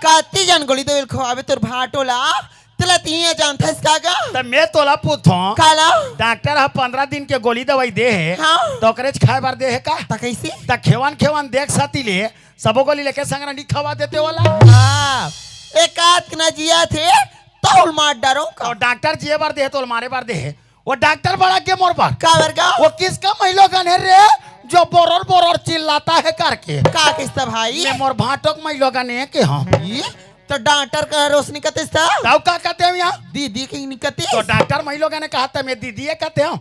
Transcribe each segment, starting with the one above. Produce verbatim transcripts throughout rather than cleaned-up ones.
कति जन गोली दवाई खवाबे तोर भांटो ला? तेला तिही जानथस का गा? त मैं तोला पूछथों, काला? डॉक्टर ह पंद्रह दिन के गोली दवाई दे हे, हाँ। त ओकरेच खाए बर दे हे का? त कइसे? त खेवन खेवन देख सती ले, सबो गोली लेके संग रंडी खवा देते ओला। हाँ, एक आध के ना जिया थे, तौल मार डारो का। अउ डॉक्टर जिए बर दे हे, तौल मारे बर दे हे। वो डॉक्टर बड़ा के मोर बर। का बर का? वो किसका महिलोगन है रे, जो बोरर बोरर चिल्लाता है करके? का किस्ता भाई? मैं मोर भांटो के महिलोगन है के हूँ। ये तो डॉक्टर का रोशनी कतिस था। तब का कहते हो यहाँ? दीदी की नहीं कतिस। तो डॉक्टर महिलोगन ने कहा था, मैं दीदी ये कहते हूँ।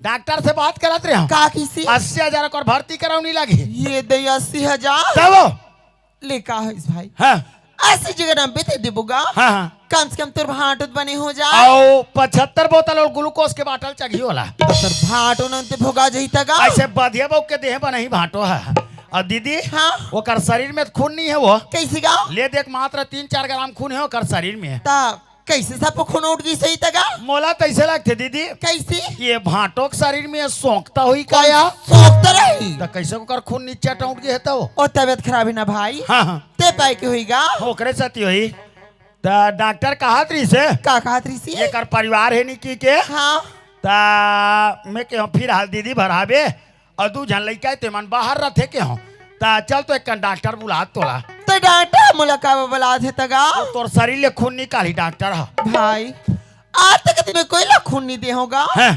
डॉक्टर से बात करत रहे हूँ। का किसी? अस्सी हजार ओकर भर्ती कराओ नहीं लगी। ये दे अस्सी हजार। तब वो ले का होइस भाई? हाँ। अस्सी जगह नब्बे दे देबो गा। हाँ, हाँ। कम से कम तोर भांटो त बने हो जा। अउ पचहत्तर बोतल अउ ग्लूकोज के बाटल चघी ओला। त तोर भांटो न ते भोगा जही त गा। अइसे बधिया बउक के देहे बनही भांटो ह। अउ दीदी, हाँ। ओकर शरीर में त खून नहीं है वो। कइसे गा? ले देख, मात्र तीन चार ग्राम खून है ओकर शरीर में। त कइसे सबको खून उठ गिस होही त गा? मोला त अइसे लगथे दीदी। कइसे? ये भांटो के शरीर में सोंकता होही का या? सोंकता रही। त कइसे ओकर खून नीचे टूट गे हे त वो? ओ तबियत खराब है ना भाई। हाँ, हाँ। ते पाए के होही गा? ओकरे सेती होही। त डॉक्टर कहत रहिस हे, का कहत रहिस हे? एकर परिवार हे नी कि के? हाँ। त मैं केहेंव फिर हाल दीदी भराबे। अउ दू झन लइका हे, ते मन बाहर रथे केहेंव। त चल तो एक कन डॉक्टर बुला तोला। त डॉक्टर मोला का बुलाथे त गा? वो तोर शरीर ले खून निकाली डॉक्टर ह। भाई, आज तक ते मैं कोई ला खून नहीं दे हों गा। हैं?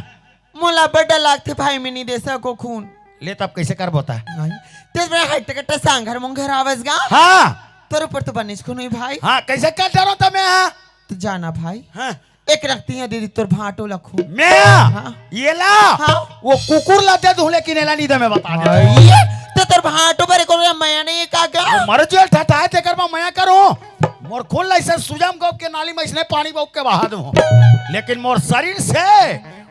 मोला बड़ा लागथे भाई, मैं नहीं दे सको खून। ले तब कइसे करबो त? नहीं। ते बड़ा हट्टे कट्टे सांघर मुंह घर आवस गा। हाँ। तोर ऊपर तो बनेच खून होही भाई। हाँ, कइसे कर डरो त मैं, हाँ? त जाना भाई। हाँ। एक रख तिही दीदी तोर भांटो ला खून। मैं? हाँ। ये ला? हाँ। वो कुकुर ला दे दूं, लेकिन एला नहीं दे, मैं बता दे। ये तो तोर भांटो बर कोनो मया नहीं है का गा? वो मर जेल ठठाए तेकर बर मया करूं। मोर खून ला अइसे सुजम गोप के नाली में अइसने पानी बउक के बहा दूं। लेकिन मोर शरीर से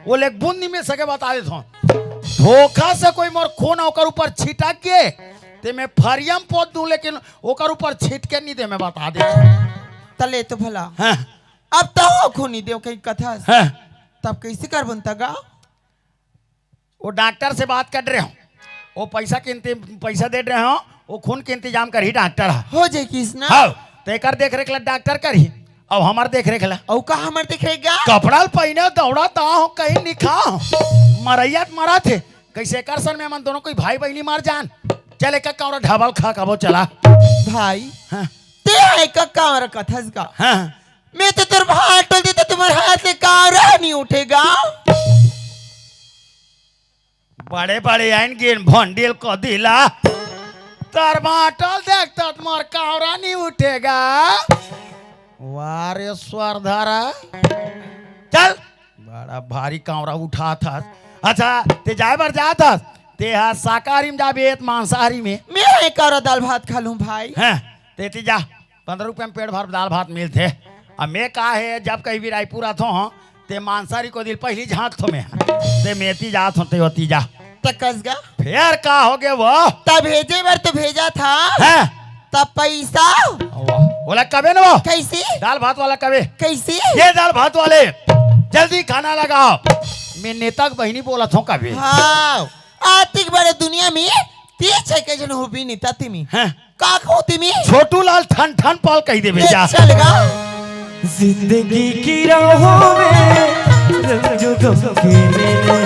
वो ले एक बूंद नहीं मिल सके, बता देत हूं। धोखा से कोई मोर खून ओकर ऊपर छिटक के, ते मैं फरिया म पोत दूं, लेकिन ओकर ऊपर छिटके नहीं दे, मैं बता देत हूं। त ले तो भला। हाँ। अब त हो खून नहीं देव कहीं कथस। हाँ। तब कइसे करबो न त गा? वो डॉक्टर से बात कर रहे हो, वो पैसा के इंतजाम, पैसा दे रहे हो, वो खून के इंतजाम करही डॉक्टर ह। हो जाए किस ना? हाँ, त एकर देख रेख ला डॉक्टर करही, अब हमर देख रेख ला। अउ का हमर देख रेख गा? कपड़ा ल पहिने दौड़त हो, कहीं निखा हो, मरइया त मरत हे, कइसे कर सन में हमन दोनों कोई भाई बहिनी मर जान। चल एक कांवरा ढाबा ल खा खाबो, चला। भाई, हाँ। ते ह एक कांवरा कथस गा। हाँ। मैं तो तोर भांटो ल देते, तुम्हर हाथ ले कांवरा नहीं उठे गा। बड़े बड़े आइन गेन भंडिल को दिला। तोर भांटो ल देखता तुम्हर कांवरा नहीं उठे गा। वाह रे स्वर धारा। चल। बड़ा भारी कांवरा उठात हस। अच्छा, ते जाए बर जात हस। ते हा शाकाहारी में जाबे, त मांसाहारी में। मैं एक कांवरा दाल भात खा लूं भाई। हैं, ते ती जा। पंद्रह रुपया में पेट भर दाल भात मिलथे। अब मैं का हे, जब कहीं भी रायपुर आथो हूं, ते मांसाहारी को दिल पहली झांक थो मैं। ते मैं ती जात हूं, ते ओती जा। त कस गा? फेर का हो गे वो? त भेजे बर तो भेजा था। हैं? त पैसा? वाह। ओला कबे न वो? कइसे? दाल भात वाला कबे? कइसे? ये दाल भात वाले, जल्दी खाना लगाओ। मैं नेता के बहिनी बोलत हूं कबे। हाँ, आतिक बड़े दुनिया में तीस छह के जन होबे नेता तिमी। हैं? का कहो तिमी? छोटू लाल ठन ठन पाल कहि देबे ए, जा। चल गा। जिंदगी की राहों में रंग जो गम के मेले,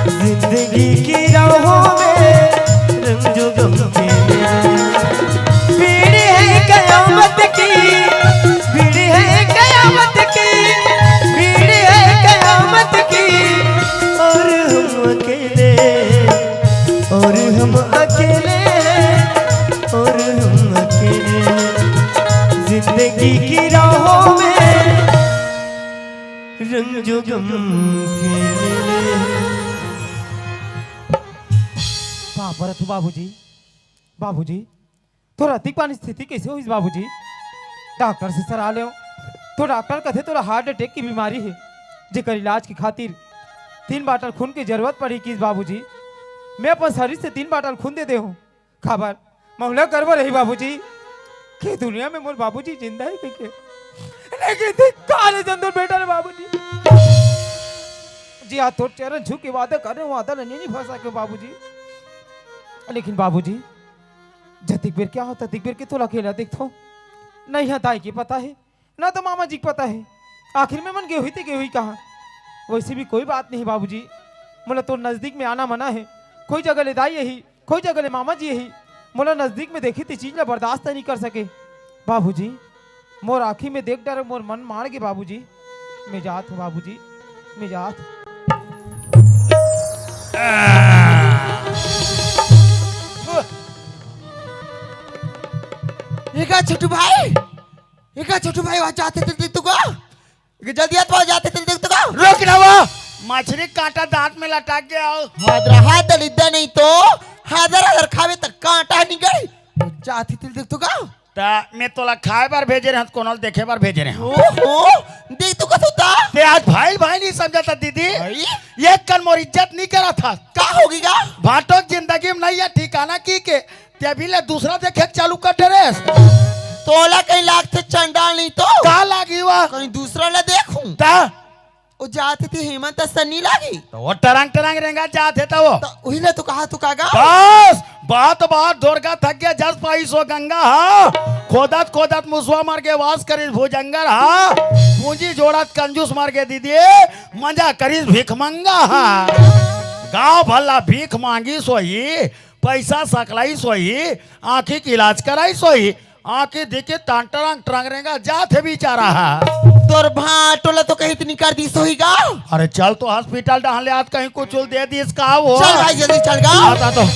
जिंदगी की राहों में रंग जो गम के मेले। भीड़ है कयामत की, भीड़ है कयामत की, भीड़ है कयामत की, और हम अकेले, और हम अकेले हैं, और हम अकेले हैं। जिंदगी की राहों में रंग जो गम के मेले। बाप रे, तू बाबूजी, बाबूजी, तोर अतिक पानी स्थिति कइसे होइस बाबूजी? डॉक्टर से सलाह लेव, तो डॉक्टर कथे तोला हार्ट अटैक की बीमारी हे, जेकर इलाज की खातिर तीन बाटल खून की जरूरत पड़ी किस बाबूजी। मैं अपन शरीर से तीन बाटल खून दे दे हूँ। खबर मौला गर्व रही बाबूजी, कि दुनिया में मोर बाबूजी जिंदा हे कहिके। लेकिन धिक्कार हे जंदुर बेटा रे बाबूजी। जी, आज तोर चरण छू के वादा करे, वादा ल नहीं निभा सके बाबूजी। लेकिन बाबूजी, जतिक बेर क्या होता, तिक बेर के तोला अकेला देखथो। नहीं, हाँ, दाई के पता हे, ना तो मामा जी के पता हे। आखिर में मन गे होही ते गे होही कहाँ? वैसे भी कोई बात नहीं बाबूजी, मोला तोर नजदीक में आना मना हे। कोई जगह ले दाई यही, कोई जगह ले मामा जी यही, मोला नजदीक में देखही ते चीज ला बर्दाश्त नहीं कर सके। बाबूजी, मोर आँखी में देख डर मोर मन मार गे बाबूजी। मैं जात हूँ बाबूजी, मैं जात हूँ। ये का छोटू भाई, ये का छोटू भाई, वहाँ जाते थे तू का? जल्दी आ तो जाते थे तू का? रुक ना वो, मछली कांटा दांत में लटक गया हो। हाथ रहा दलिद्दा नहीं तो, हादर हादर खावे तक कांटा निकल। जाते थे तू का? ता मैं तोला खाए बर भेजे रहे, कोनो ल देखे बर भेजे रहे। ओहो, देख तू कसो ता? ते आज भाई भाई नहीं समझा था दीदी। भाई? एक कन मोर इज्जत नहीं करा था। का होगी का? भाटो के जिंदगी में नहीं है ठिकाना की के, ते अभी ले दूसरा देखे के चालू कर डरेस। तोला कहीं लागथे चंडाल नहीं तो? का लागी वा? कहीं दूसरा ला देखूं। ता? वो जात हे ते हेमंत असन नी लागी। तो वो टरंग टरंग रेंगा जात हे तो वो। तो उही ला तो कहा तू कागा। बस, बात बात ढोरका थक गया, जस पाई सो गंगा हा। खोदत खोदत मुसवा मर के वास करिस भुजंगर हा। पूंजी जोड़त कंजूस मर के दीदी, मजा करिस भिखमंगा हा। गांव भला भीख मांगिस होही, पैसा सकलाइस होही, आंखी के इलाज कराइस होही, आंखी दिखी तान टरंग टरंग रेंगा जात हे बेचारा हा। तोर भांटो ला तो कहीं तो निकाल दिस होही गा। अरे चल तो हॉस्पिटल डहान ले, आज कहीं कुछ दे दिस का वो। चल भाई जल्दी चल गा। आता तो।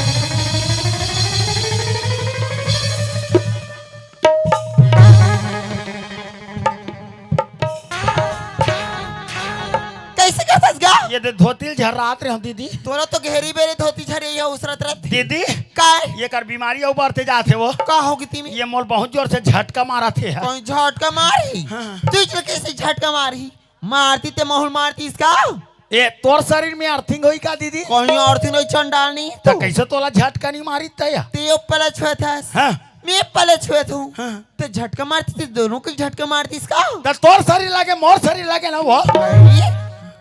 कैसे कहतस गा? ये दे धोती ल झर्रात रहे हो दीदी। तोरा तो घेरी बेरी धोती झरे ये उसरत रत। दीदी, काय? ये कर बीमारी अउ बढ़ते जात हे वो। का होगी तिमी? ये मोल बहुत जोर से झटका मारत हे। कोई झटका मारी? हाँ। तू चल कैसे झटका मारी? मारती ते माहौल मारती इसका? ए, तोर शरीर में अर्थिंग होई का दीदी? कोई अर्थिंग नहीं चंडाल नहीं त तू। कैसे तोला झटका नहीं मारी तया? ते ऊपर छुए था। हाँ। मैं पहले छुए था। हाँ। ते झटका मारती ते दोनों को झटका मारती इसका? त तोर शरीर लागे, मोर शरीर लागे ना वो। भाई,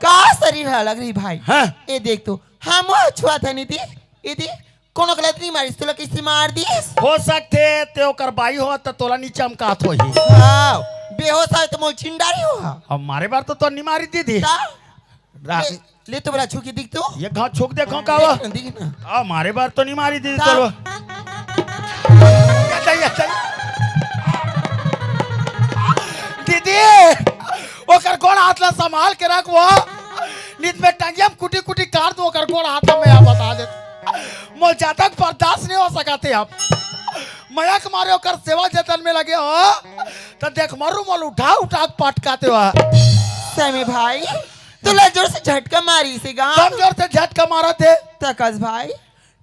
का शरीर है लग रही भाई? हाँ। ए देख तो, हम वो छुआ था नहीं थी। ए देख, कोनो गलत नहीं मारिस, तोला किसी मार दिस? हो सकथे ते ओकर बाई हो त तोला नी चमकात होही। हां, बेहोश आय त मोल चिंडारी हो। अब मारे बार तो तोर नी मारी दीदी। ता? रा- ले, ले तो बड़ा छुकी दिख तू। ये घाव छुक देखो का वो? देख ना, देख ना। आ, मारे बार तो नी मारी दीदी ता? तोला। या चल, या चल। दीदी, ओकर गोड़ हाथ ला संभाल के रख वो। नित में टंगिया में कुटी कुटी काट दू ओकर गोड़ हाथ में, आप बता दे। मोर जातक बर्दाश्त नहीं हो सका थे अब। मया के मारे ओकर सेवा जतन में लगे हो, त देख मरू मोल उठा उठा के पटकाते हो। सैमी भाई, तोला जोर से झटका मारिस हे गा। कम जोर से झटका मारत हे। तकस भाई,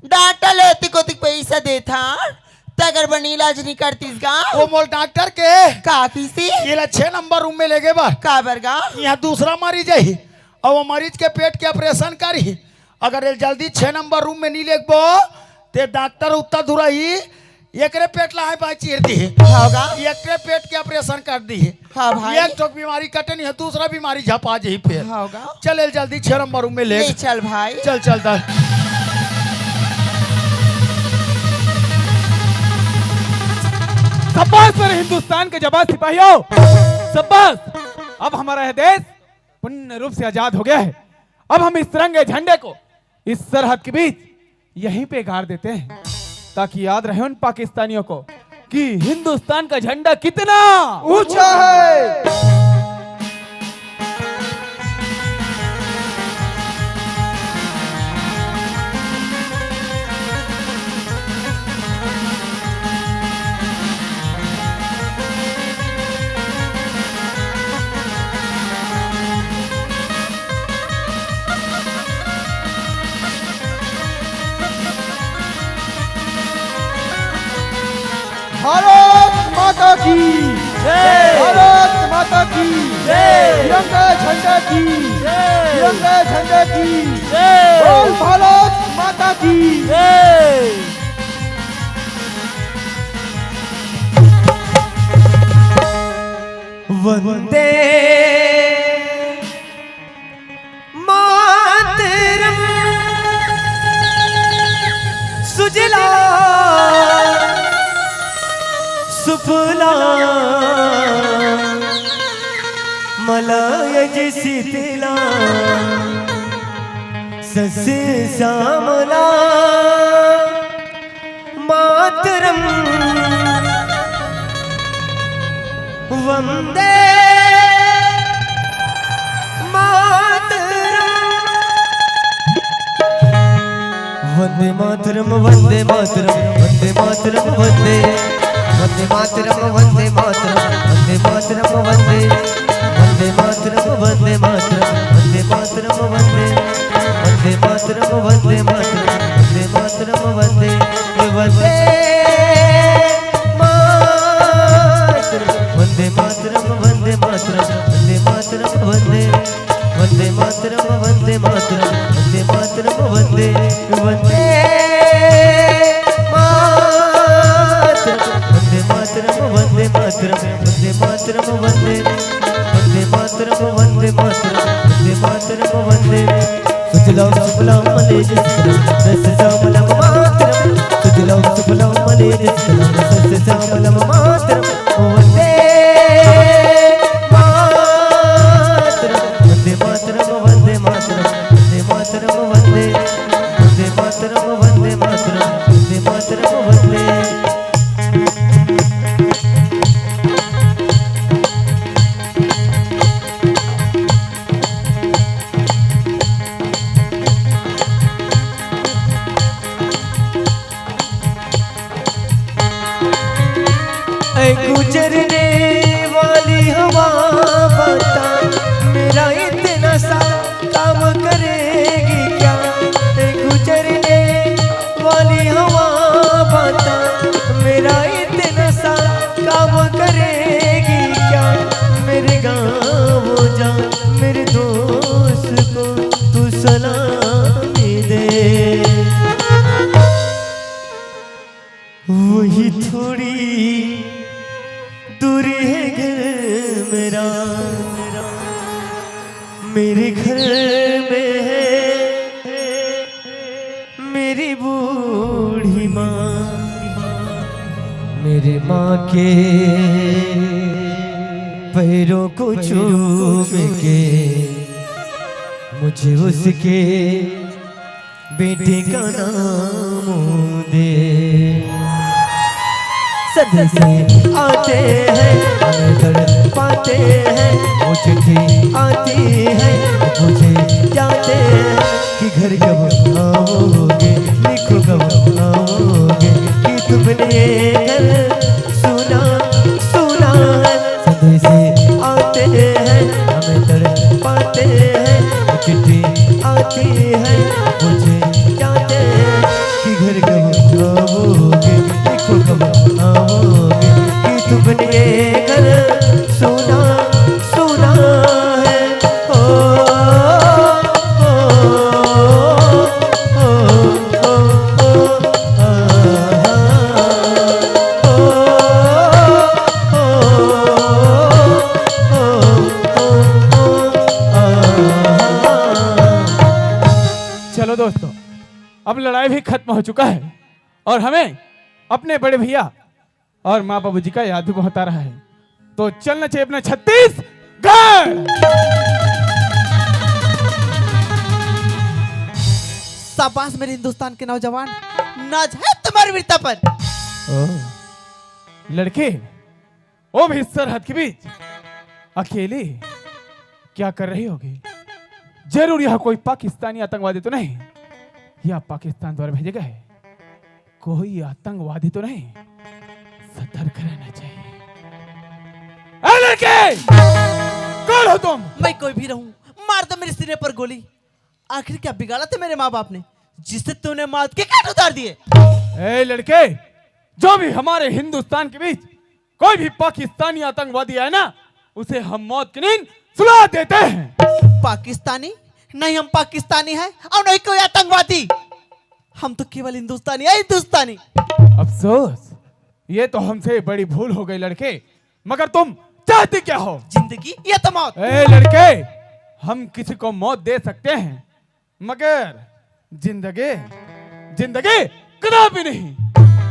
डॉक्टर ले ओतिक ओतिक पैसा देथा, तगर बन इलाज नहीं करतीस गा। वो मोल डॉक्टर के का किसी? ये ला छह नंबर रूम में लेगे बर। का बर गा? यहाँ दूसरा मरीज है, और वो मरीज के पेट के ऑपरेशन करी। अगर ये जल्दी छह नंबर रूम में नहीं लेगबो, ते डॉक्टर उत्ता दूरा ही एकरे पेट ला हाय पाय चीर दी। होगा। एकरे पेट के ऑपरेशन कर दी। हाँ भाई। एक ठोक बीमारी कटे नहीं है, दूसरा बीमारी झपा जाही फिर। होगा। चल, चल जल्दी छह नंबर रूम में ले। ले चल भाई। चल, चल, चल। शाबाश मेरे हिंदुस्तान के जाबाज सिपाहियों, शाबाश। अब हमारा यह देश पूर्ण रूप से आजाद हो गया है। अब हम इस तिरंगे झंडे को इस सरहद के बीच यहीं पे गाड़ देते हैं, ताकि याद रहे उन पाकिस्तानियों को कि हिंदुस्तान का झंडा कितना ऊंचा है। भारत माता की जय। भारत माता की जय। तिरंगा झंडा की जय। तिरंगा झंडा की जय। बोल भारत माता की जय। वंदे मातरम। सुजला सुफला लय जि शीतला सस्य श्यामला मातरम। वंदे मातरम। वंदे मातरम, वंदे मातरम, वंदे मातरम, वंदे। वंदे मातरम, वंदे मातरम, वंदे मातरम, वंदे। वंदे मातरम, वंदे मातरम, वंदे मातरम, वंदे। वंदे मातरम, वंदे मातरम, वंदे मातरम, वंदे। वंदे मातरम, वंदे मातरम, वंदे मातरम, वंदे मातरम, वंदे। वंदे मातरम, वंदे मातरम, वंदे मातरम, वंदे। वंदे मातरम, वंदे मातरम, वंदे मातरम, वंदे मातरम, वंदे। वंदे मातरम, वंदे मातरम, वंदे मातरम, वंदे। सुजलां सुफलां मलयजशीतलां सस्यश्यामलां मातरम। सुजलां सुफलां मलयजशीतलां सस्यश्यामलां मातरम। वंदे मातरम, वंदे मातरम, वंदे मातरम, वंदे मातरम, वंदे। वंदे मातरम, वंदे मातरम, वंदे मातरम, वंदे। ऐ गुजरने वाली हवा, बता मेरा इतना सा काम करेगी क्या? ऐ गुजरने वाली हवा, बता मेरा इतना सा काम करेगी क्या? मेरे गाँव जा, मेरे दोस्त को तू सलामी दे। वही थोड़ी दूर है घर मेरा, मेरे घर में है मेरी बूढ़ी माँ। मेरे माँ के पैरों को चूम के मुझे उसके बेटे का नाम दे। सद से आते हैं, हमें तड़पाते हैं, वो चिट्ठी आती है, मुझे जाते हैं कि घर कब आओगे, लिखो कब आओगे कि तुमने ये घर सुना, सुना है। सद से आते हैं, हमें तड़पाते हैं, चिट्ठी आती है, मुझे जाते हैं कि घर कब आओगे, देखो कब आओगे कि तुमने ये घर सुना, सुना है। ओ, ओ, ओ, ओ, ओ, ओ, आ, आ, ओ, ओ, ओ, ओ, ओ, आ, आ। चलो दोस्तों, अब लड़ाई भी खत्म हो चुका है और हमें अपने बड़े भैया और माँ बाबूजी का याद भी बहुत आ रहा है, तो चलना चाहिए अपना छत्तीसगढ़। शाबाश मेरे हिंदुस्तान के नौजवान, नाज है तुम्हारी वीरता पर। ओ, लड़के, वो भी सरहद के बीच अकेले क्या कर रही होगी? जरूर यह कोई पाकिस्तानी आतंकवादी तो नहीं, या पाकिस्तान द्वारा भेजे गए कोई आतंकवादी तो नहीं? सतर्क रहना चाहिए। ए लड़के, कौन हो तुम? मैं कोई भी रहूं, मार दो मेरे सीने पर गोली। आखिर क्या बिगाड़ा था मेरे माँ बाप ने, जिससे तूने मौत के घाट उतार दिए? ए लड़के, जो भी हमारे हिंदुस्तान के बीच कोई भी पाकिस्तानी आतंकवादी आए ना, उसे हम मौत की नींद सुला देते हैं। पाकिस्तानी? नहीं, हम पाकिस्तानी हैं और नहीं कोई आतंकवादी। हम तो केवल हिंदुस्तानी है, हिंदुस्तानी। अफसोस, ये तो हमसे बड़ी भूल हो गई लड़के। मगर तुम चाहते क्या हो? जिंदगी या तो मौत? ए लड़के, हम किसी को मौत दे सकते हैं, मगर जिंदगी, जिंदगी कदापि नहीं।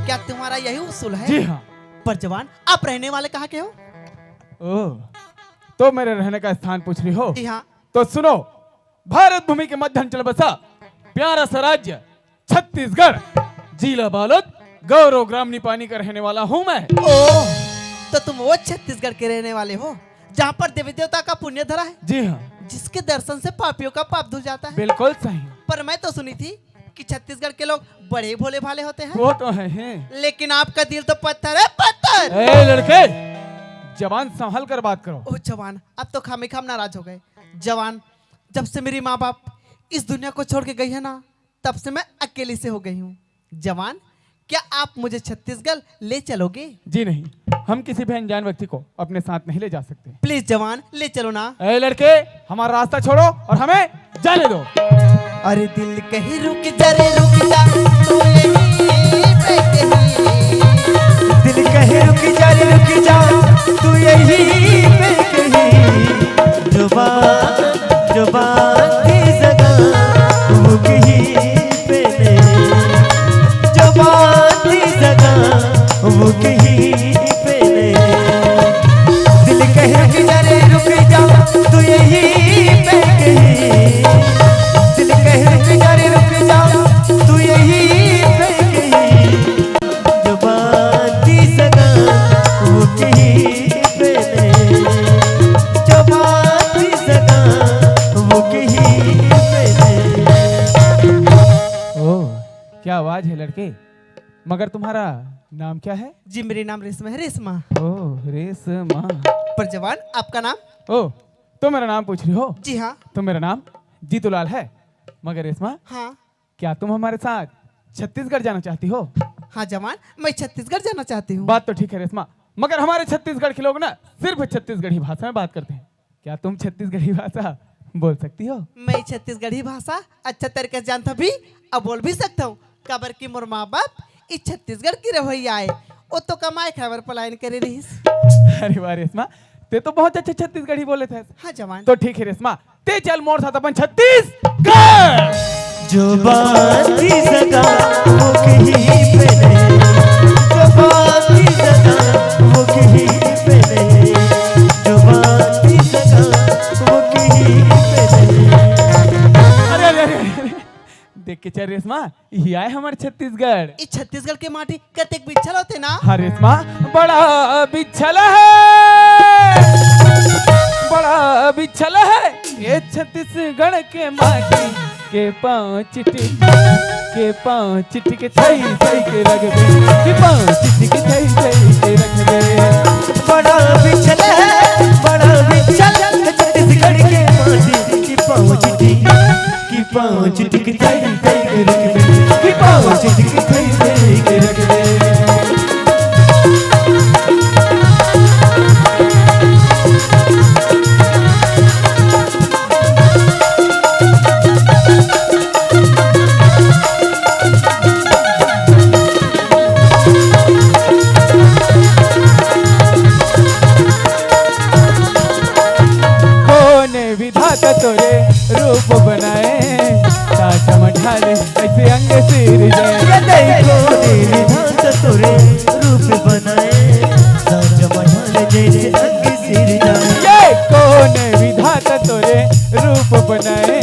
क्या तुम्हारा यही उसूल है? जी हाँ। पर जवान, आप रहने वाले कहाँ के हो? ओ, तो मेरे रहने का स्थान पूछ रही हो? जी हाँ। तो सुनो, भारत भूमि के मध्यांचल बसा प्यारा सा राज्य छत्तीसगढ़, जिला बालोद, गौरव ग्राम निपानी का रहने वाला हूँ मैं। ओह, तो तुम वो छत्तीसगढ़ के रहने वाले हो, जहाँ पर देवी देवता का पुण्य धरा है, जी हाँ। जिसके दर्शन से पापियों का पाप धुल जाता है। बिल्कुल सही। पर मैं तो सुनी थी कि छत्तीसगढ़ के लोग बड़े भोले भाले होते हैं। वो तो है, हैं। लेकिन आपका दिल तो पत्थर है, पत्थर। ए लड़के, जबान संभाल कर बात करो। ओ जवान, अब तो खामेखाम नाराज हो गए। जवान, जब से मेरी माँ बाप इस दुनिया को छोड़ के गई है ना, तब से मैं अकेली से हो गई हूँ। जवान, क्या आप मुझे छत्तीसगढ़ ले चलोगे? जी नहीं, हम किसी भी अनजान व्यक्ति को अपने साथ नहीं ले जा सकते। प्लीज जवान, ले चलो ना। ए लड़के, हमारा रास्ता छोड़ो और हमें जाने दो। अरे दिल कहे रुक जा रे रुक जा, तू यहीं पे कहीं। दिल कहे रुक जा रे रुक जा, तू यहीं पे कहीं। जुबान, जुबान की जगह वो कहीं पे नहीं। जुबान की जगह वो कहीं पे नहीं। दिल कहे रुक जा रे रुक जा, तू यहीं पे कहीं। दिल कहे रुक जा रे रुक जा, तू यहीं पे कहीं। जुबान की जगह वो कहीं पे नहीं। जुबान की जगह वो कहीं पे नहीं। ओह, क्या आवाज है लड़के। मगर तुम्हारा नाम क्या है? जी, मेरे नाम रेशमा है, रेशमा। ओह, रेशमा। पर जवान, आपका नाम? ओह, तो मेरा नाम पूछ रही हो? जी हाँ। तो मेरा नाम जीतूलाल है। मगर रेशमा, हाँ। क्या तुम हमारे साथ छत्तीसगढ़ जाना चाहती हो? हाँ जवान, मैं छत्तीसगढ़ जाना चाहती हूँ। बात तो ठीक है रेशमा, मगर हमारे छत्तीसगढ़ के लोग ना सिर्फ छत्तीसगढ़ी भाषा में बात करते हैं। क्या तुम छत्तीसगढ़ी भाषा बोल सकती हो? मैं छत्तीसगढ़ी भाषा अच्छा तरीके से जानता भी और बोल भी सकता हूँ, काबर कि मोर माँ बाप इस छत्तीसगढ़ की रहवैया आए, वो तो कमाए खाए बर पलायन करे रहिस। अरे वाह रेशमा, ते तो बहुत अच्छा छत्तीसगढ़ी बोले थे। हाँ जवान। तो ठीक है रेशमा, ते चल मोर साथ अपन छत्तीसगढ़। जुबान की जगह वो कहीं पे नहीं, जुबान की जगह वो कहीं पे नहीं, जुबान की जगह वो कहीं पे नहीं। अरे, अरे, अरे, अरे, देख के चल रेशमा, ये आए हमर छत्तीसगढ़। ई छत्तीसगढ़ के माटी कतेक बिछल होथे ना? हाँ रेशमा, बड़ा बिछल है, बड़ा बिछल है ये छत्तीसगढ़ के माटी। के पाँव चिटिक, के पाँव चिटिक थई थई के रख दे, के पाँव चिटिक थई थई के रख दे। बड़ा बिछल है, बड़ा बिछल है छत्तीसगढ़ के माटी। के पाँव चिटिक, के पाँव चिटिक थई थई के रख दे, के पाँव चिटिक थई थई के रख दे। कोन विधाता तोरे रूप बनाए, साँच म ढाले ऐसे अंग सिरजाए। ये दई कोन विधाता तोरे रूप बनाए, साँच म ढाले जैसे अंग सिरजाए। ये कोन विधाता तोरे रूप बनाए,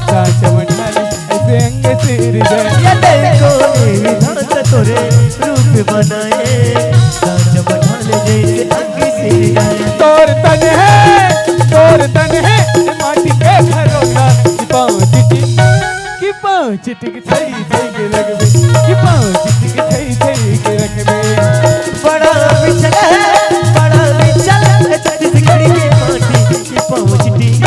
साँच म ढाले ऐसे अंग सिरजाए। ये दई कोन विधाता तोरे रूप बनाए, साँच म ढाले जैसे अंग सिरजाए। तोर तन है, तोर तन है माटी के घरों का, कि पाँव चिटिक, कि पाँव चिटिक थई थई के रखबे, कि पाँव चिटिक थई थई के रखबे। बड़ा बिछल है, बड़ा बिछल है छत्तीसगढ़ के माटी, कि पाँव चिटिक,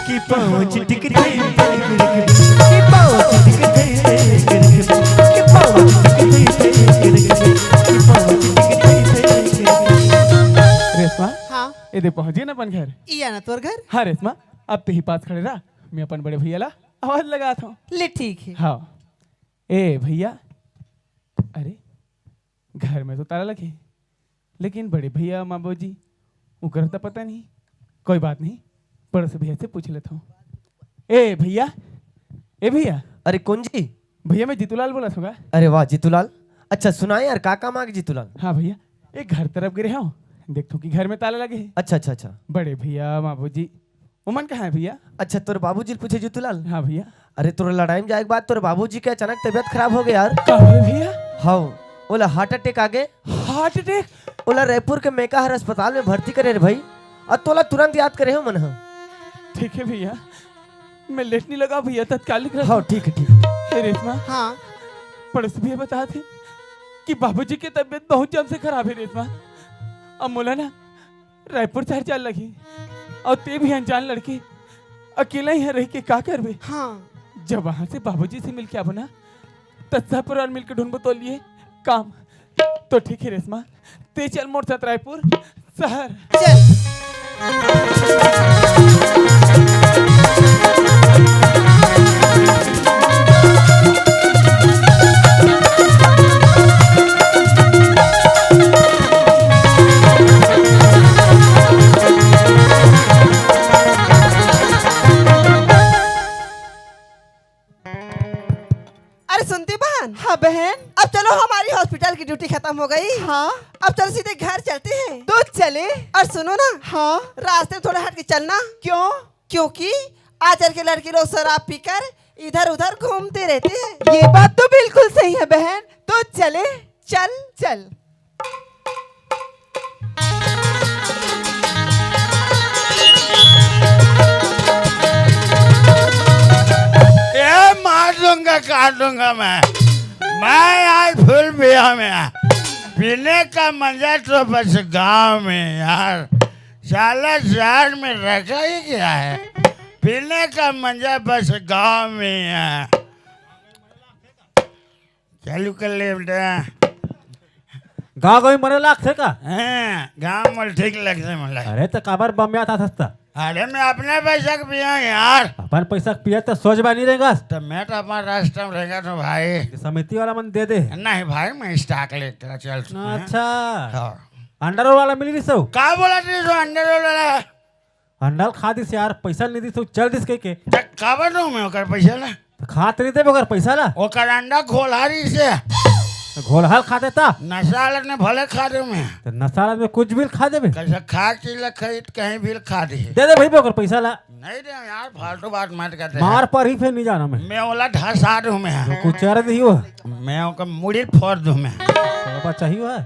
कि पाँव चिटिक थई थई के रखबे, कि पाँव चिटिक थई थई के रखबे, कि पाँव चिटिक थई थई के रखबे, कि पाँव चिटिक थई थई के रखबे। रेशमा, हाँ। ए दे पहुँच गे ना अपन घर। इया ना तोर घर? हाँ रेशमा, अब तेही पास खड़े रह, मैं अपन बड़े भैया ला आवाज लगात हँव। ले ठीक है। हाँ। ए भैया, अरे घर में तो ताला लगे, लेकिन बड़े भैया माँ बाबूजी उकर तो पता नहीं। कोई बात नहीं, पड़ोसी भैया से पूछ लेता हूँ। ए भैया, ए भैया। अरे कौन जी? भैया मैं जीतूलाल बोलत हँव गा। अरे वाह जीतूलाल, अच्छा सुनाए यार, का काम आगे जीतूलाल? हाँ भैया, एक घर तरफ गे रहेंव, देखथों कि घर में ताला लगे हे। अच्छा, अच्छा, अच्छा। बड़े भैया, बाबूजी, ओमन कहाँ हे भैया? अच्छा, तोर बाबूजी ल पूछे जीतू लाल? हाँ भैया। अरे, तोर लड़ाई में जाए के बाद तोर बाबूजी के अचानक तबीयत खराब हो गे यार। का होगे भैया? हव, ओला heart attack आ गे। Heart attack? ओला रायपुर के मेकाहार अस्पताल में भर्ती करे रे भाई। अउ तोला तुरंत याद करे हे ओमन ह। ठीक हे भैया, मैं late नइ लगावँव भैया, तत्काल निकलत हँव। ठीक हे, ठीक हे। हे रेशमा। हाँ। पड़ोसी भैया बतात हे कि बाबूजी के तबीयत बहुत जम से खराब हे रेशमा। अब मोला ना रायपुर शहर जाए लगही। अउ तें भी अनजान लड़की, अकेला इहाँ रहि के का करबे? हाँ। जब वहाँ से बाबूजी से मिल के आबो ना, त सब परिवार मिल के ढूंढबो तोर लिए काम। तो ठीक हे रेशमा, तें चल मोर साथ रायपुर शहर। चल। अरे सुनती बहन। हाँ बहन। अब चलो, हमारी hospital की duty खतम हो गई। हाँ। अब चलो सीधे घर चलते हैं। तो चले। और सुनो ना। हाँ। रास्ते में थोड़ा हट के चलना। क्यों? क्योंकि आजकल के लड़के लोग शराब पीकर इधर उधर घूमते रहते हैं। ये बात तो बिल्कुल सही है बहन। तो चले। चल। चल। ए, मार दूंगा, काट दूंगा मैं। मैं आज full पिया में। पीने का मजा तो बस गांव में यार। साला शहर में रखा ही क्या है? पीने का मजा बस गांव में है। चालू कर ले बेटा। गाँव गँवई मरे लागथे का? हाँ, गाँव में ठीक लगथे मोला। अरे त काबर बम्यात हस त? अरे मैं अपने पैसा के पिया यार। अपन पैसा के पिया त सोच बा नहीं रहेगा। त मैं तो अपन रास्ता में रहेगा तो भाई। समिति वाला मन दे दे। नहीं भाई, मैं stock लेकर चल चुका हूँ। अच्छा। हाँ। Underwear वाला मिल रही सो? का बोला रही सो underwear वाला? अंडा ल खा दिस यार, पैसा नहीं दिस, चल दिस कह के। त काबर दूं मैं ओकर पैसा ला? त खात नहीं देबे ओकर पैसा ला? ओकर अंडा घोलहा रहिसे। त घोलहा ल खा देता? नशा वाला ने भले खा दे मैं। त नशा वाला में कुछ भी ल खा देबे? कैसे खा चीज ला खाई त कहीं भी ल खा दे। दे दे भाई बे ओकर पैसा ला। नहीं दे यार, फालतू बात मत कर दे। मार पर ही फिर नहीं जाना मैं। मैं ओला धसा दूं मैं। कुछ चार दी हो। मैं ओकर मुड़ी फोड़ दूं मैं। बाबा चाहिए है।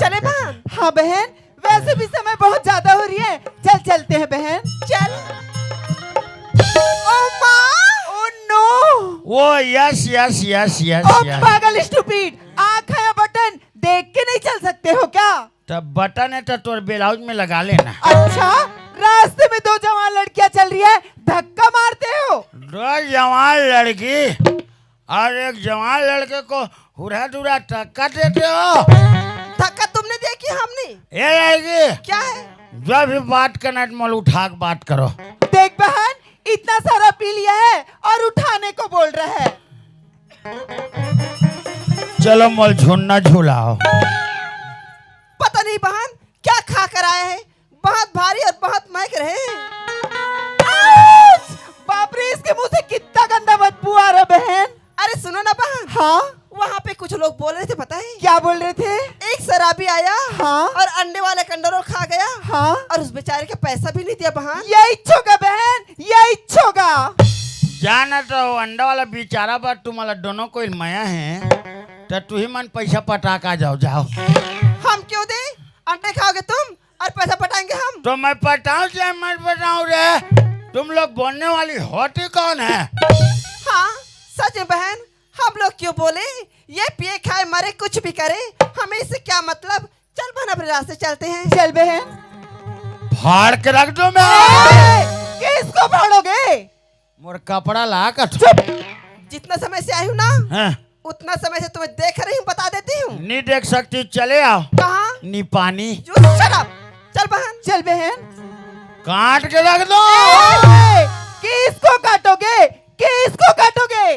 चले बहन? हाँ बहन, वैसे भी समय बहुत ज्यादा हो रही है, चल चलते हैं बहन, चल। ओ माँ, oh no. Oh yes, yes, yes, yes, oh yes. पागल stupid, आँख है या बटन, देख के नहीं चल सकते हो क्या? तब बटन है तो तोर ब्लाउज में लगा लेना। अच्छा, रास्ते में दो जवान लड़कियां चल रही है, धक्का मारते हो? दो जवान लड़की और एक जवान लड़के को हुरा दुरा धक्का देते हो। धक्का तुमने दिया कि हमने? ये रहेगी। क्या है? जो भी बात करना है, तुम लोग उठा के बात करो। देख बहन, इतना सारा पी लिया है और उठाने को बोल रहा है। चलो, मोल झुन्ना झुलाओ। पता नहीं बहन, क्या खा कर आया है, बहुत भारी और बहुत महक रहे हैं। आउच! बाप रे, इसके मुंह से कितना गंदा बदबू आ रहा बहन। अरे सुनो ना बहन। हाँ? वहाँ पे कुछ लोग बोल रहे थे, पता है? क्या बोल रहे थे? एक शराबी आया। हाँ? और अंडे वाले कंडोरो खा गया। हाँ? और उस बेचारे का पैसा भी नहीं दिया बहन। यही होगा बहन, यही होगा। जाना तो अंडा वाला बेचारा बा, तुम्हारा दोनों कोई मया है, तो तू ही मन पैसा पटा का जाओ, जाओ। हम क्यों दे? अंडे खाओगे तुम और पैसा पटाएंगे हम। तो मैं पटाऊं चाहे मत पटाऊं रे, तुम लोग बोलने वाली होती कौन है? हाँ, सच में बहन, हम लोग क्यों बोले? ये पिए खाए मरे कुछ भी करे, हमें इससे क्या मतलब? चल बहन, अपने रास्ते चलते हैं। चल बहन। फाड़ के रख दो मैं। ए, किसको फाड़ोगे? मोर कपड़ा ला कट। चुप। जितना समय से आई हूँ ना, हाँ। उतना समय से तुम्हें देख रही हूँ, बता देती हूँ। नहीं देख सकती, चले आओ। कहाँ? नी पानी। You shut up। चल बहन। चल बहन। काट के रख दो। ए, किसको काटोगे? किसको काटोगे?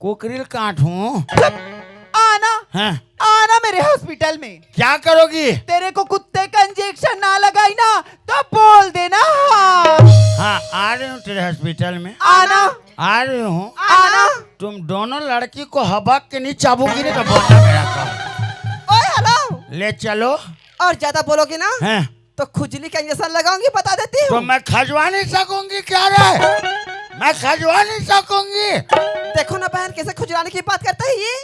कुकरी ल काटूं। चुप। आना। हाँ। आना मेरे हॉस्पिटल में। क्या करोगी? तेरे को कुत्ते का इंजेक्शन ना लगाई ना, तो बोल देना हाँ। हाँ, आ रही हूँ तेरे हॉस्पिटल में। आना। आ रही हूँ। आना। तुम दोनों लड़की को हबक के नहीं चाबूगी नहीं तो बोलना मेरा काम। ओए, हेलो। ले चलो। और ज्यादा बोलोगे ना, हैं? तो खुजली का इंजेक्शन लगाऊंगी, बता देती हूँ। तो मैं खजवा नहीं सकूंगी क्या रे? मैं खजवा नहीं सकूंगी। देखो ना बहन, कैसे खुजलाने की बात करता है ये।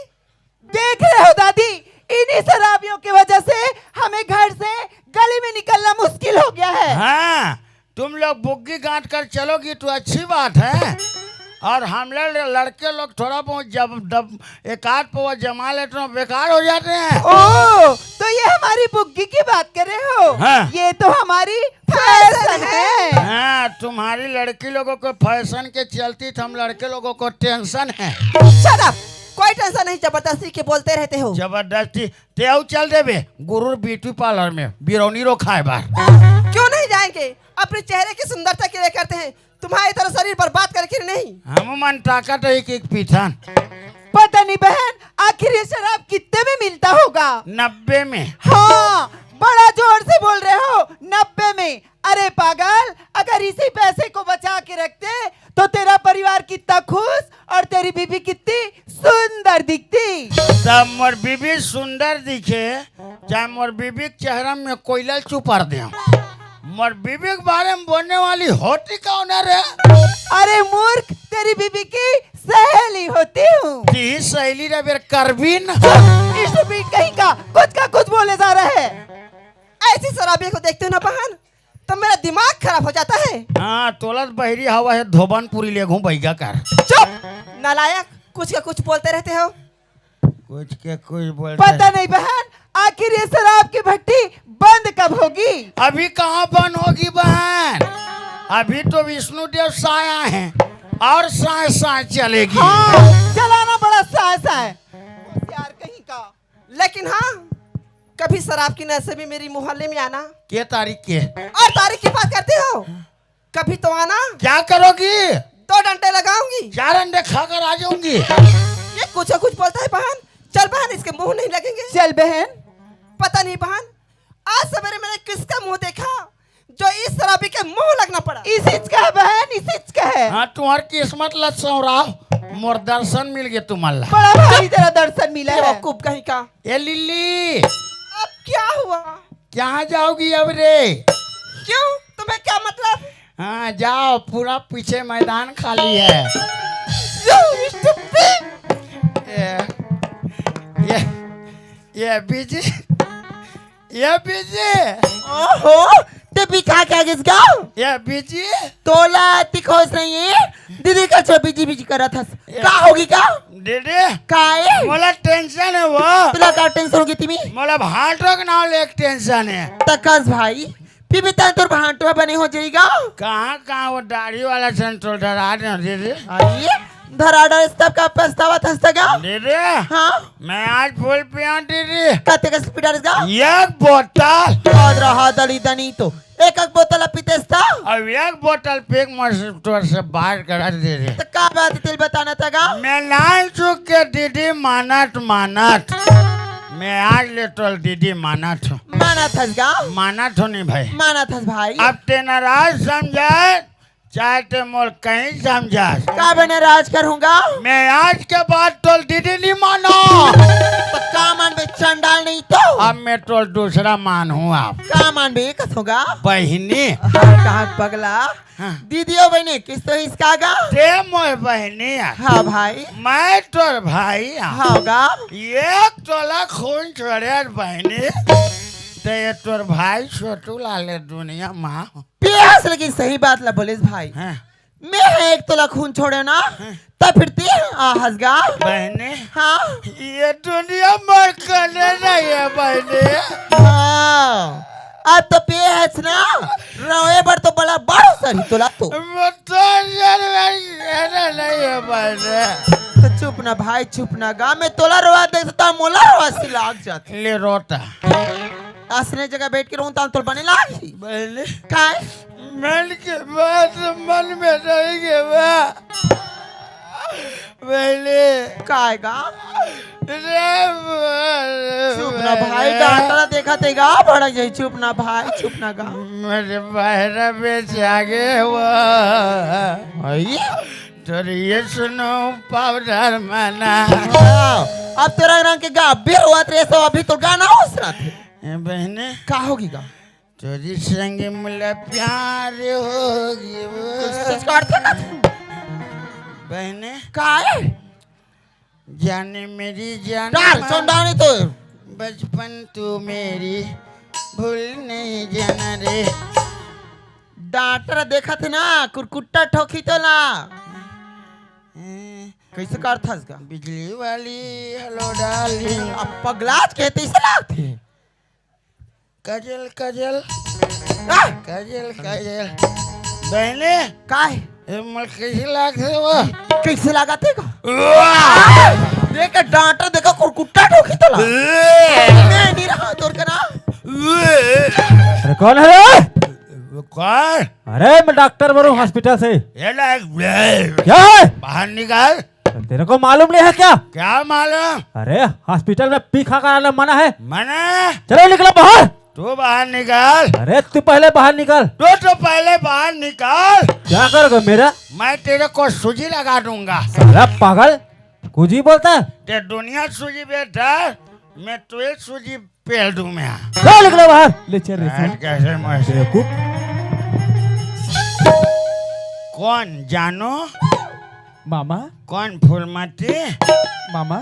देख रहे हो दादी, इन्हीं शराबियों की वजह से हमें घर से, गली में निकलना मुश्किल हो गया है। हाँ, तुम लोग बुग्गी गांठ कर चलोगी तो अच्छी बात है, और हम लोग लड़के लोग थोड़ा बहुत जब दब, एक आध पौवा जमा लेते हैं, बेकार हो जाते हैं। ओ, तो ये हमारी बुग्गी की बात कर रहे हो? हाँ। ये तो हमारी फैशन है। हाँ, तुम्हारी लड़की लोगों को फैशन के चलती तो हम लड़के लोगों को टेंशन है। Shut up. कोई टेंशन नहीं, जबरदस्ती के बोलते रहते हो। जबरदस्ती? ते आओ चल देबे गुरुर ब्यूटी पार्लर में बिरौनी रो खाए बार। क्यों नहीं जाएंगे? अपने चेहरे की सुंदरता के लिए करते हैं, तुम्हारी तरह शरीर बर्बाद करके नहीं। हम मन ताकत है एक एक पीठन। पता नहीं बहन, आखिर ये शराब कितने में मिलता होगा? नब्बे में। हाँ, बड़ा जोर से बोल रहे हो, नब्बे में। अरे पागल, अगर इसी पैसे को बचा के रखते तो तेरा परिवार कितना खुश और तेरी बीबी कितनी सुंदर दिखती। तब मोर बीबी सुंदर दिखे, चाहे मोर बीबी के चेहरा में कोयला चुपार दे, मोर बीबी के बारे में बोलने वाली होती कौन है रे? अरे मूर्ख, तेरी बीबी की सहेली होती हूँ। ती सहेली रे बेर करबी न। स्टूपिड कहीं का, कुछ का कुछ बोले जा रहा है। ऐसी शराबी को देखती हूँ ना बहन, तो मेरा दिमाग खराब हो जाता है। हाँ, तोला तो बहरी हवा है, धोबनपुरी ले घूम बैगा कर। चुप, नालायक, कुछ का कुछ बोलते रहते हो। कुछ के कुछ बोलते पता नहीं बहन, आखिर ये शराब की भट्टी बंद कब होगी? अभी कहाँ बंद होगी बहन, अभी तो विष्णु देव साया है और साय साय चलेगी। हाँ, चलाना बड़ा साय साय। होशियार कहीं का। लेकिन हाँ, कभी शराब की नशे में मेरी मोहल्ले में आना। के तारीख के? और तारीख की बात करते हो, कभी तो आना। क्या करोगी? दो डंडे लगाऊंगी। चार अंडे खाकर आ जाऊंगी। ये कुछ कुछ बोलता है बहन। चल बहन, इसके मुंह नहीं लगेंगे। चल बहन। पता नहीं बहन, आज सवेरे मैंने किसका मुंह देखा जो इस शराबी के मुंह लगना पड़ा। इसी का है बहन, इसी का है। हाँ, तुम्हारी किस्मत ला सौराव, मोर दर्शन मिल गए तुम्हारा। बड़ा भारी तेरा दर्शन मिला है। बेवकूफ कहीं का। ए लिल्ली। अब क्या हुआ? कहाँ जाओगी अब रे? क्यों, तुम्हें क्या मतलब? हाँ, जाओ, पूरा पीछे मैदान खाली है। You stupid! ये, ये, ये बीजी, ये बीजी। ओहो, ते भी खा क्या किस गाँव? ये बीजी। तोला अति खुश नहीं है, दीदी का छो बीजी बीजी करा था। का होगी का? दीदी, काय? मोला टेंशन है वो। तुला का टेंशन होगी तिमी? मोला भांटो के नाम ले टेंशन है। तकस भाई, पीबी तन तोर भांटो बने हो जाएगा। कहाँ, कहाँ वो दाढ़ी वाला सन तो डरा दे दीदी। अरे, धरा डर तब का पछतावा थसता का? दीदी, हाँ? मैं आज फुल पिया दीदी। कते का स्पीड आ रहा? एक बोतल। याद रहा दली दनी तो। एक एक बोतल पीतेस त? अब एक बोतल पी के मोर से, तोर से बात करा दीदी। त का बात तेल बताना था गा? मैं नान चुक के दीदी मानत मानत। मैं आज ले तोल दीदी मानत हूँ। मानत हस गा? मानत हूँ नहीं भाई। मानत हस भाई। अब ते नाराज समझे, चाहे ते मोर कहीं समझा। का बने राज करूँगा? मैं आज के बाद तोल दीदी नहीं मानो। त का मानबे चंडाल नहीं तो? अब मैं तोल दूसरा मान हूँ आप। का मानबे कस होगा? बहिनी। हाँ, कहाँ पगला? हाँ। दीदी हो बहिनी, किस तो इसका गा? ते मोर बहिनी आ। हाँ भाई। मैं तोर भाई आ। हाँ गा। एक तोला खून छोड़े बहिनी। ते ये तोर भाई छोटू लाले दुनिया माँ। पियास लेकिन सही बात ला बोलेस भाई। हाँ। मैं है एक तोला खून छोड़े ना, हाँ। तब फिर ते आ हंस गा। बहने। हाँ। ये दुनिया मर करने नहीं है बहने। हाँ। अब तो पे हंस ना, रोए बर तो बड़ा बड़ो सरी तोला तो। वो तो यार भाई कहना नहीं है बहने। तो चुप ना भाई, चुप ना गा, मैं तोला रोवा देख सकता, मोला रोवा सी लाग जाती। ले रोता। असने जगह बैठ के रोऊं, तान तोल बने लागी। बहने। काय? मन के बात मन में रह गए बा। पहले काय गा? रे बाप रे चुप ना भाई, बाप। गांडरा देखा ते गा, भड़क जाई, चुप ना भाई, चुप ना गा। मेरे बहरा बेच आ गए वो। आई? तो ये सुनो पाउडर मना। हाँ, अब तेरा रंग के गा, अभी रोवत रहे सो, अभी तो गाना होस रहा थे। ए बहने, का होगी गा? तोरी संग मुला प्यार होगी वो। सच का अर्थ है का? बहने, का है? जाने मेरी जान डार, मन, चौंडावनी तो। बचपन तू मेरी भूल नहीं जाना रे। डॉक्टर देखत हे ना, कुरकुट्टा ठोकी तो ना। हम्म। कैसे का अर्थ है इसका? बिजली वाली, हेलो डार्लिंग। अब पगलाच के तैसे लागथे। काजल, काजल। आ! काजल, काजल। बहने। का है? ए, मोर कैसे लागथे वो? कैसे लागथे का? वाह! देख, डॉक्टर देखो, कुरकुट्टा ठोकी तोला। वाह! मैं नहीं रहा, तोर का ना। अरे, कौन है? कौन? अरे, मैं डॉक्टर बोल रहा हूँ हॉस्पिटल से। ये लायक। क्या है? बाहर निकाल। तेरे को मालूम नहीं है क्या? क्या मालूम? अरे, हॉस्पिटल में पी खा कर आना मना है। मना? चलो, निकलो बाहर। तू बाहर निकल। अरे, तू पहले बाहर निकल। तू तो पहले बाहर निकल। क्या करोगे मेरा? मैं तेरे को सूजी लगा दूंगा। साला पागल, कुजी बोलता है? ते दुनिया सूजी बेचता है, मैं तुझे सूजी पेल दूं मैं। चल, निकलो बाहर। ले चल रे, आज कैसे मस्त। बेवकूफ। कौन जानू? मामा। कौन फूलमती? मामा।